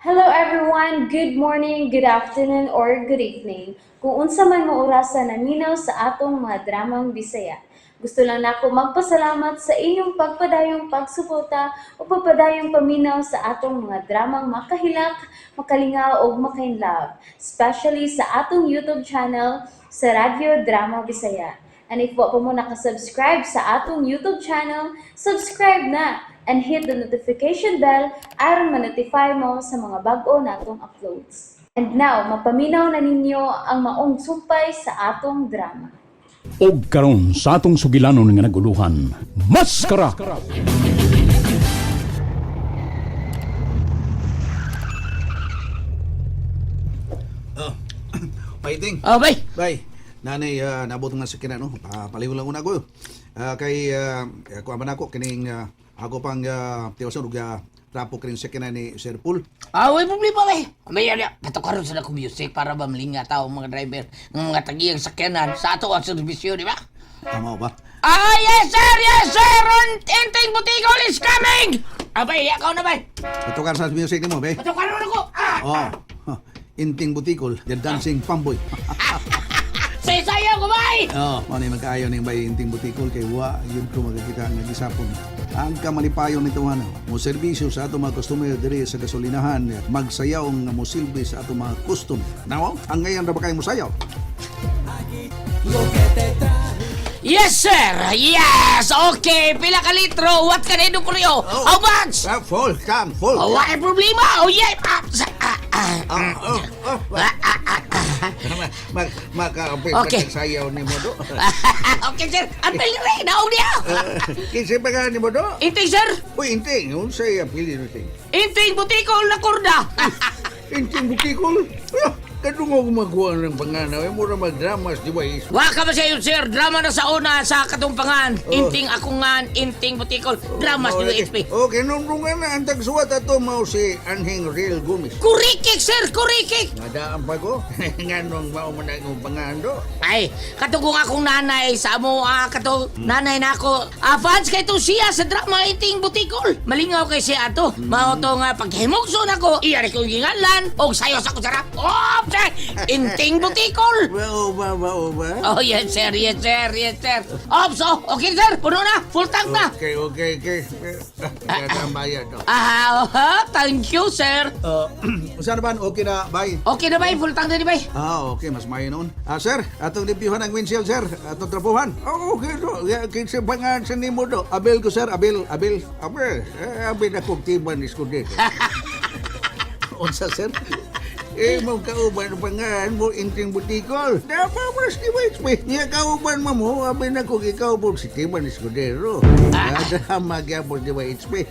Hello everyone! Good morning, good afternoon, or good evening. Kung unsa man mo orasa naminaw sa atong mga dramang Bisaya. Gusto lang nako magpasalamat sa inyong pagpadayong pagsuporta o pagpadayong paminaw sa atong mga dramang makahilak, makalingaw ug makainlove, especially sa atong YouTube channel sa Radyo Drama Bisaya. And if wa pa mo nakasubscribe sa atong YouTube channel, subscribe na and hit the notification bell aron ma-notify mo sa mga bag-o natong uploads. And now, mapaminaw na ninyo ang maong sumpay sa atong drama. Og karon sa atong sugilanon nga naguluhan, Maskara! Oh. Fighting. Oh, bay. Bay. Nanay, nabot nga sa kina no. Paliw lang una ko. Kay kuan man ako kining ako pang tiwason og trapo kining sakyanan ni Sir Paul. Ah, way problema bay. May ari patukaron sa akong music para ba malinga tao mga driver ng mga tagiyang sakyanan sa ato ang serbisyo, di ba? Tama ba? Ah, yes sir, yes sir. Enteng Butigol is coming. Abay, akaw na bay. Patukar sa music nimo, bay. Patukaron ako. Ah, Oh. Huh. Inting Butikol, the dancing pamboy. Sayo ko bay. Oh, mao ni magkaayo ning bay Inting Butikol kay wa yun ko magkakita nga gisapon. Ang kamalipayon nito ano, mo serbisyo sa ato mga customer diri sa gasolinahan, magsayaw nga mo silbi sa ato mga customer. Now, ang ngayon ra ba kayo mosayaw? Yes sir. Yes. Okay, pila ka litro? What can I do for you? How much? Ah, full, come, full. Oh, why problema? Oh, yeah. Ah, ah, ah. Ah, oh, oh. Ah, ah, ah, ah. Mag makaapit Okay. okay. sayaw ni mo do. Okay, sir. Ang pili naong niya. Kinsa pa ka ni mo do? Inting, sir. Uy, inting, unsay apelyido inting? Inting butikol na kurda. Inting Butikol? Ah, kadungog magkuha ng panganaw, eh, mura magdramas, di ba? Is? Wa ka ba sa'yo, sir? Drama na sa una sa katumpangan. Oh. Inting akungan, inting butikol. Dramas ni UHP. Okay, nung na ang tagsuwat ato mao si Anhing Real Gumis. Kurikik, sir! Kurikik! Nadaan pa ko, nganong mao man ang pangan do. Ay, katugong akong nanay sa amo, katong nanay na ako. Ah, fans kay to siya sa drama Inting Butikol. Malingaw kay siya ato. Mao to nga paghimugso nako, iya rin kong ginganlan og sayo sa ko sarap. Oh, sir! Inting Butikol! Mao ba, mao ba? Oh, yes sir, yes sir, yes sir. Oh, so, okay sir, puno na, full tank na. Okay. Ah, ang bayad do. Ah, oh, thank you sir. Usa na ba? Okay na, bye. Okay na ba, full tank na di ba? Ah, okay, mas mayo noon. Ah, sir, atong limpyuhan ang windshield, sir. Atong trapuhan. Oh, okay, do. Ya, kinsa pa nga sa nimo do? Abel ko, sir. Abel, Abel. Abel. Eh, Abel akong tiban is ko dito. Unsa, sir? Eh, mo kauban pa nga mo inting butikol. Dapat mas di ba Niya kauban mo mo, abel na kung ikaw po si Tiban Escudero. Ah, magyapon di ba HP?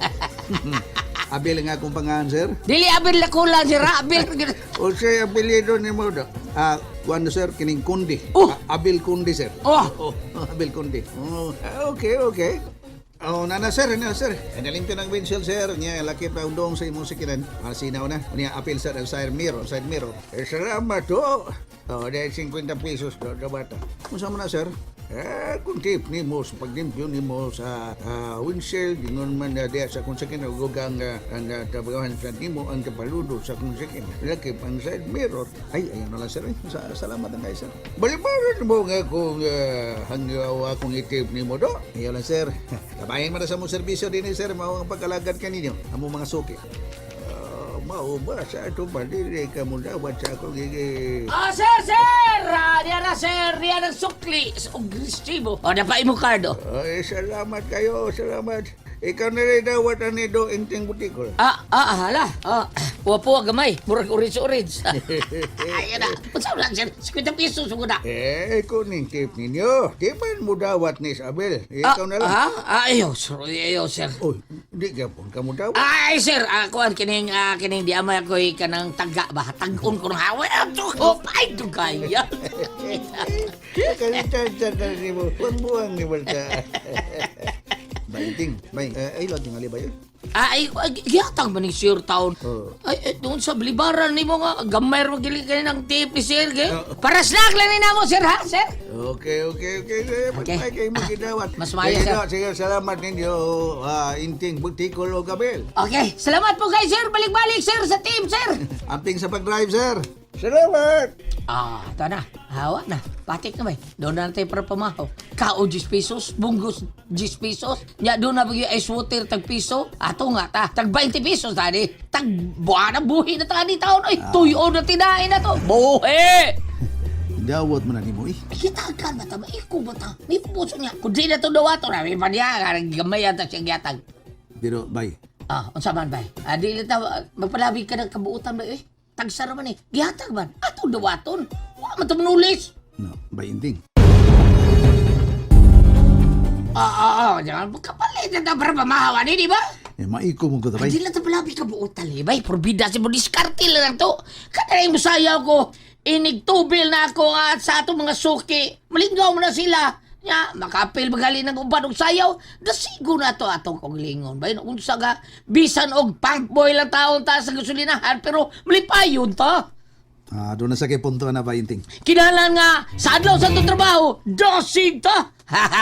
Abel nga akong pangalan, sir. Dili abel la kulang sir, ah, abel. O siya apelyido ni mo do? Ah, kuan sir, kining Kundi. Oh! Ah, Abel Kundi, sir. Oh. Oh, Abel Kundi. Oh, ah, okay, okay. Oh, nana sir, nana sir. Nalimpyo ng windshield sir. Nya laki pa undong sa imong sikinan. Para sinaw na. Unya apel sir ang side mirror, side mirror. Eh, salamat to. Oh, dahil 50 pesos do, do bata. Unsa man na sir? Eh, kung tip ni mo sa paglimpyo ni mo sa windshield, ingon man na diya sa kung sakin, ug ang tabahan sa nimo ang kapaludo sa kung sakin. Laki pang side mirror. Ay, ayun na lang sir. Eh. Salamat ang kay sir. Balibaran mo nga kung hanggaw akong itip ni mo do. Ayaw lang sir. Kabayan man na sa mong serbisyo din eh, sir. Mao ang pagkalagad kaninyo. Amo mga suki. Mao ba sa ato ba dili ka mo dawat sa akong gigi. Ah, sir, sir! Ah, diyan na, sir. Diyan ang sukli. Og resibo. O, napa imo card, oh. Ay, salamat kayo, salamat. Ikaw na rin dawat ani do inting butikol. Ah, ah, hala. Ah, wapo gamay. Murag orange-orange. Ayun na. Unsa man, sir? 50 pesos mo na. Eh, kuning tip ninyo. Di man mo dawat ni Isabel. Ikaw na lang. Ah, ah, ayaw, sir. Ayaw, sir. Uy, di ka po ka mo dawat. Ay, sir, kuan kining kining di amay ako'y kanang taga ba? Tag-on ko ng haway. Ah, oh, ay, dugaya. Kalitan na ni mo. Buang-buang ni Balta. Bainting, bay. Eh, ay, lagi nga ba yun? Ay, ay, gihatag man ni sir taon. Oo. Ay, ay, doon sa blibaran ni mo nga, gamay mo gili kayo ng tip ni sir, gay. Para snack lang ni namo, sir, ha, sir? Okay. Okay. Okay. Kay mo gidawat. Mas maayo, Sige, sir. no, sige, salamat ninyo, Inting Butikol o Gabel. Okay, salamat po kay sir. Balik-balik, sir, sa team, sir. Amping sa pag-drive, sir. Salamat! Ito na. Hawa na. Patik na ba? Doon na natin para pamahaw. Kao 10 pesos, bunggos 10 pesos. Nya doon na bagyo ice water tag piso. Ato nga ta, tag 20 pesos tani. Tag buwan na buhi na tani taon. Ay, tuyo na tinain na to. Buhi! Dawat mo na nimo eh. Hitagan ba ta? Maiko ba ta? May puso niya. Kung di na to dawato na, may paniya. Gamay ata siyang yatag. Pero, bay, Unsa man bay? Di na ta, magpalabig ka ng kabuutan ba eh. Tagsara man eh. Gihatag man. Ato dawaton. Wa man to manulis. No, bay Inting. Jangan kapalit na ta para pamahawa ni, di ba? Eh, maiko mo ko ta, bay. Hindi lang ito palabi kabuutan eh. Bay, porbida si mo, diskarte lang to. Kada yung musayaw ko, inigtubil na ako nga at sa atong mga suki. Malinggaw mo na sila. Nya, makapil magali ng uban og sayaw. Dasigo na to atong kong lingon. Bay, unsa ka, bisan og punk boy lang taon ta sa gasolinahan, pero malipayon ta. Doon na sa kay punto na, bay Inting. Kinahanglan nga, sa adlaw sa itong trabaho, dasig ta.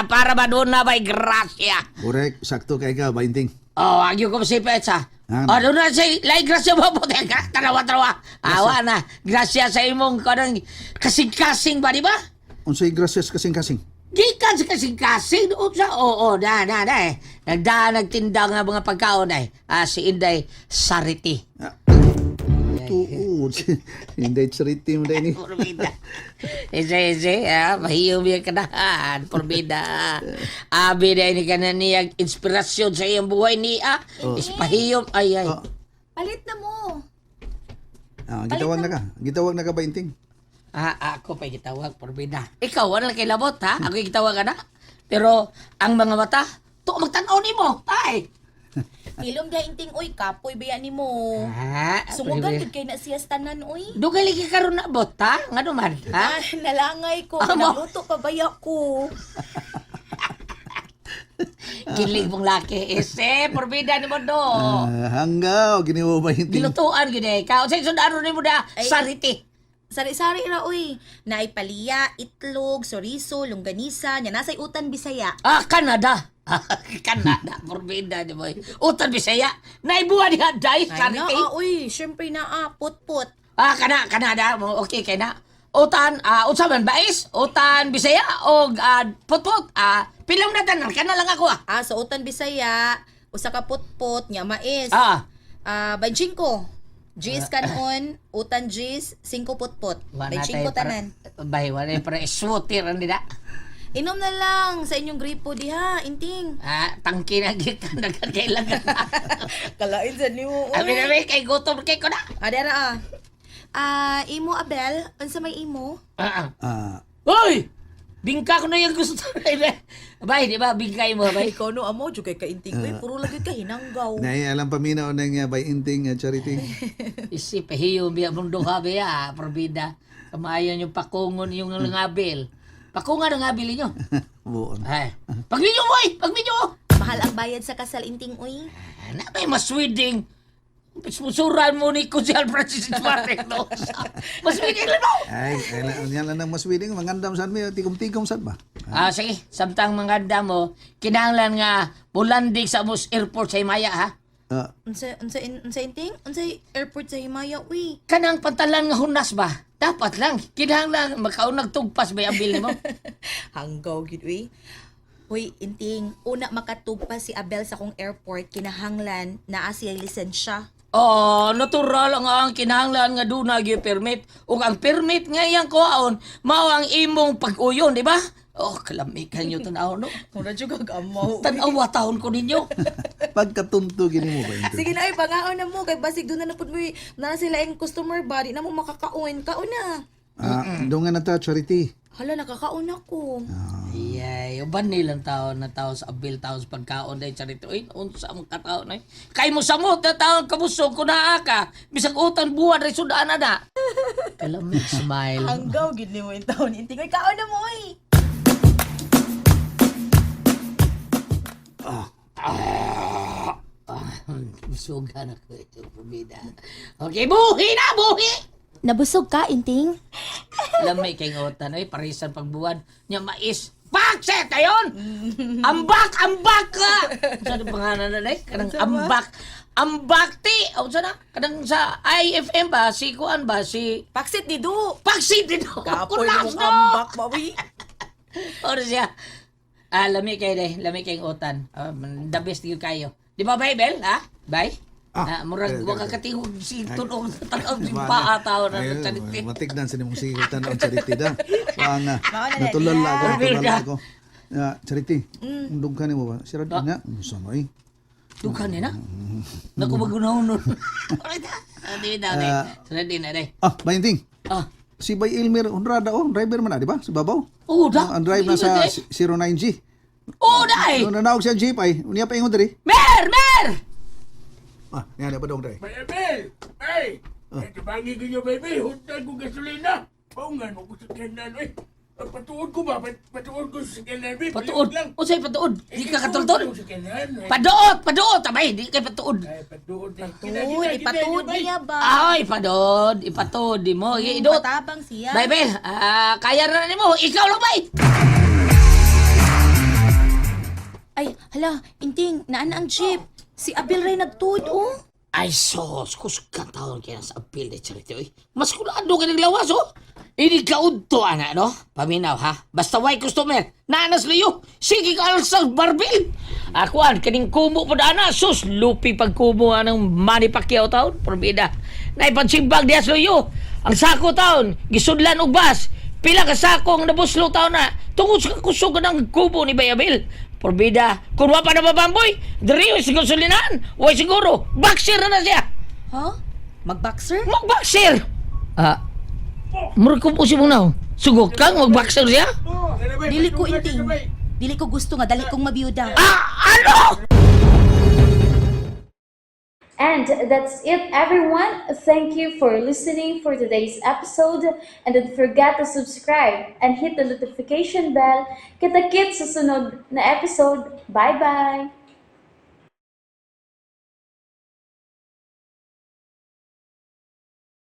Para ba doon na bay grasya. Correct, sakto kay ka, bay Inting. Oh, agyo ko si Petsa. Ano? Oh, doon na si Lai Gracia mo po. Teka, tarawa, tarawa. Awa na. Gracia sa imong kanang kasing-kasing ba, di ba? Unsay gracias kasing-kasing. Gikan sa kasing-kasing. Doon sa, oo, na, na, na eh. Nagdaan, nagtinda nga mga pagkaon ay. Si Inday Sariti. Tuod. Hindi charity mo dahil ni. Porbida. Ese, ese, mahiyom yung kanahan. Porbida. Abi na ini ka na niya inspirasyon sa iyong buhay niya. Ispahiyom, ay, ay. Oh. Palit na mo. Gitawag na ka. Gitawag na ka ba, Inting? Ako pa gitawag, porbida. Ikaw, wala kay labot, ha? Ako gitawag ka na. Pero, ang mga mata, to magtan-aw nimo, tay. Hilom diha Inting oy, kapoy baya nimo. Sungugan Sungugan gud kay na siya tanan oy. Dugay lagi karon na bot, ha? Ngano man, ha? Nalangay ko, Amo. nagluto pa baya ko. Kilig mong laki. Ese, porbida nimo do. Hanggaw, giniwo ba, Inting? Gilutuan gid eh. Ka, unsay sundaro nimo da? Ay. Sariti. Sari-sari ra oy. Naay paliya, itlog, soriso, longganisa, nya nasay utan Bisaya. Canada. Canada, porbida ni boy. Utan Bisaya. Naibuha niya day Ay sariti. naa oy, syempre naa putput. Kana Canada mo okay kay na. Utan, unsa man bais? Utan Bisaya og putput. Pilong na tanan kana lang ako ah. So utan Bisaya, usa ka putput nya mais. 25. Gis kanon, utan gis, 5 putput. 25 tanan. Bay, wala para iswutir ang dida. Inom na lang sa inyong gripo diha, Inting. Tangki na gid ka nagkailangan. Kalain sa nimo. Abi na kay gutom kay ko na. Dara ah. Imo Abel, unsa may imo? Hoy! Bingka ko na yung gusto. Bay, di ba? Bingkay mo, bay. Ikaw no amo jud kay kainting oy, puro lagi ka hinanggaw. Nay, alam paminaw ng bay Inting, charity. Isip, hiyo, biya mong duha, biya, probida. Kamayon yung pakungon yung ngabil. Pakungan ang ngabil ninyo. Buon. Ay. Pagminyo, boy! Pagminyo! Mahal ang bayad sa kasal Inting oy. Na may maswiding. Sponsoran mo ni Kusial Francis Martin. No? Maswiding lang, no? Ay, ay, yan lang ang maswiding. Mangandam saan mi, tikom-tikom saan ba? Sige. Samtang mga mo, kinahanglan nga mulandig sa mus airport sa Himaya, ha? Unsa Inting? Unsa airport sa Himaya uy? Kanang pantalan nga hunas ba? Dapat lang. Kinahanglan makaunag tugpas ba yung bill mo? Hanggaw gid uy. Hoy, Inting, una makatugpa si Abel sa kong airport kinahanglan naa siya lisensya. Oh, natural ang ang kinahanglan nga duna gyud permit. Ug ang permit nga iyang kuhaon mao ang imong pag-uyon, di ba? Oh, kalamikan nyo tan-aw, no? Mura jud kag amaw. Tan-awa taon ko ninyo. Pagkatunto gini mo ba, Inting? Sige na ay pangaon na mo kay basig doon na na pud mo na sila ang customer ba di na mo makakaon. Kaon na. Doon nga na ta, charity. Hala nakakaon ako. Ayay, uban nilang taon na taon sa abil taon sa pagkaon dahil charito. Uy, unsa ang kataon ay. Kay mo samot na taon kabusog ko naa ka. Bisag utan buwan rin sudaan na na. Kalamig smile. Hanggaw gid nimo in taon Inting. Oy, kaon na mo oy. Ah, busugan ako ito, pumida. Okay, buhi na, buhi! Nabusog ka, Inting? Lamay kay utan, ay, parisan pagbuwan. Nya mais. Bakset, ayon! Ambak, ambak ka! Saan ang pangalan na, eh? Kanang ambak. Ambak, ti! O, saan na? Kanang sa IFM ba? Si Kuan ba? Si Paksit ni Du. Paksit dito! Kapoy Kulas, mong no! ambak ba, uy. Or siya. Ah, lami kay day, lami kay utan. The best gyud kayo. Di ba, Bible? Ha? Bay? Ah, Ah, murag okay, wa ka okay. katihog si tunog tanaw si Wala. paa tao na Ayun, sa charity. matignan sa nimong sigil tan-aw charity da. Wa nga. Mao na Natulala ako, niya. natulala ako. Ah, charity. Undog ka nimo ba? Sira din na. Unsa mo eh? Dughan ni na. Naku magunahon nun. Di na day. Ready na day. Ah, Bayanting. Ah. Si Bay Elmer Honrada oh, driver man na, di ba? Sa babaw. Oh, da. Ang drive na sa 09G. Oh, day. No, nanaog siya jeep ay. Unya pa ingon diri. Mer, mer. Ah, niya na pa dong diri. Baby! Ay! Ay, tabangin ko niyo, baby. Huntan ko gasolina. Paungan mo ko sa kanan, eh. Patuod ko ba? Patuod ko sa kanan, babe. Patuod. Lang. Unsay patuod? Di ka katultol? Patuod ko sa kanan, eh. Paduot, paduot abay, di kay patuod. Ay, patuod lang. Uy, ipatuod niya ba? Ay, padod, ipatuod di mo. Idot. Patabang siya. Bible, ah, kaya na nimo. Ikaw lang bay. Ay, hala, Inting, naan ang jeep? Si Abel ray nagtuod, oh. Ay, sos, kusgan taon kaya sa apil ni Charity, oy. Mas kulado ka naglawas, oh. Ini kaudto, ana, no? Paminaw, ha? Basta way customer, naanas liyo. Sige ka sa barbil. Akuan, kaning kumo po na, sus, lupi pagkumo anang Manny Pacquiao taon, probida. Naipansimbag diya sa liyo. Ang sako taon, gisudlan og bas. Pila ka sako ang nabuslo taon na. Tungod sa kusog ng kubo ni Bayabil. Probida, kung wa pa na babamboy, diri sa gasolinahan. Way siguro, boxer na na siya. Ha? Magboxer? Magboxer! Ah, murag ko po si Munaw. Sugok kang magboxer siya? Dili ko, Inting. Dili ko gusto nga, dali kong mabiyuda. Ah, ano? And that's it, everyone. Thank you for listening for today's episode. And don't forget to subscribe and hit the notification bell. Kita-kits sa sunod na episode. Bye-bye!